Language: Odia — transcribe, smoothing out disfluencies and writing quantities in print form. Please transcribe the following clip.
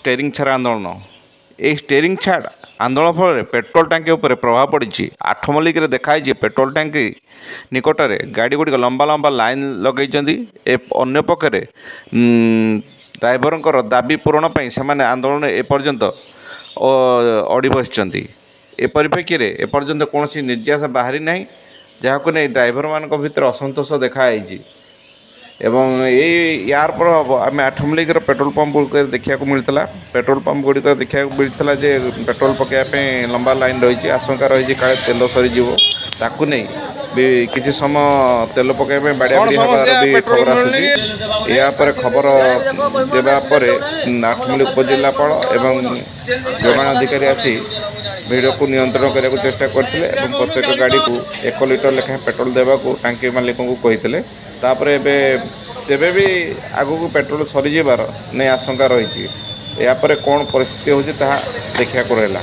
ଷ୍ଟେରିଂ ଛାଡ଼ ଆନ୍ଦୋଳନ। ଏହି ଷ୍ଟେରିଂ ଛାଡ଼ ଆନ୍ଦୋଳନ ଫଳରେ ପେଟ୍ରୋଲ ଟାଙ୍କି ଉପରେ ପ୍ରଭାବ ପଡ଼ିଛି। ଆଠମଲ୍ଲିକରେ ଦେଖାଯାଇଛି, ପେଟ୍ରୋଲ ଟାଙ୍କି ନିକଟରେ ଗାଡ଼ି ଗୁଡ଼ିକ ଲମ୍ବା ଲମ୍ବା ଲାଇନ୍ ଲଗାଇଛନ୍ତି। ଅନ୍ୟପକ୍ଷରେ ଡ୍ରାଇଭରଙ୍କର ଦାବି ପୂରଣ ପାଇଁ ସେମାନେ ଆନ୍ଦୋଳନ ଏପର୍ଯ୍ୟନ୍ତ ଅଡ଼ି ବସିଛନ୍ତି। ଏ ପରିପ୍ରେକ୍ଷୀରେ ଏପର୍ଯ୍ୟନ୍ତ କୌଣସି ନିର୍ଯାସ ବାହାରି ନାହିଁ, ଯାହାକୁ ନେଇ ଡ୍ରାଇଭରମାନଙ୍କ ଭିତରେ ଅସନ୍ତୋଷ ଦେଖାଯାଇଛି। ଏବଂ ଏଇ ୟାର ପ୍ରଭାବ ଆମେ ଆଠମଲ୍ଲିକର ପେଟ୍ରୋଲ ପମ୍ପ ଗୁଡ଼ିକରେ ଦେଖିବାକୁ ମିଳିଥିଲା। ପେଟ୍ରୋଲ ପମ୍ପ ଗୁଡ଼ିକରେ ଦେଖିବାକୁ ମିଳିଥିଲା ଯେ ପେଟ୍ରୋଲ ପକାଇବା ପାଇଁ ଲମ୍ବା ଲାଇନ୍ ରହିଛି। ଆଶଙ୍କା ରହିଛି କାଳେ ତେଲ ସରିଯିବ, ତାକୁ ନେଇ ବି କିଛି ସମୟ ତେଲ ପକାଇବା ପାଇଁ ବାଡ଼ିଆ କଣ ବାଡ଼ି ହେବାର ସମସ୍ୟା? ବି ପେଟ୍ରୋଲ ଖବର ମିଳୁନି ଆସୁଛି। କି? ଏହା ପରେ ଖବର ଦେବା ପରେ ଆଠମଲ୍ଲିକ ଉପଜିଲ୍ଲାପାଳ ଏବଂ ଯୋଗାଣ ଅଧିକାରୀ ଆସି ଭିଡ଼କୁ ନିୟନ୍ତ୍ରଣ କରିବାକୁ ଚେଷ୍ଟା କରିଥିଲେ ଏବଂ ପ୍ରତ୍ୟେକ ଗାଡ଼ିକୁ 1 ଲିଟର ଲେଖାଏଁ ପେଟ୍ରୋଲ ଦେବାକୁ ଟାଙ୍କି ମାଲିକଙ୍କୁ କହିଥିଲେ। ତାପରେ ଏବେ ତେବେ ବି ଆଗକୁ ପେଟ୍ରୋଲ ସରିଯିବାର ନେଇ ଆଶଙ୍କା ରହିଛି। ଏହାପରେ କ'ଣ ପରିସ୍ଥିତି ହେଉଛି, ତାହା ଦେଖିବାକୁ ରହିଲା।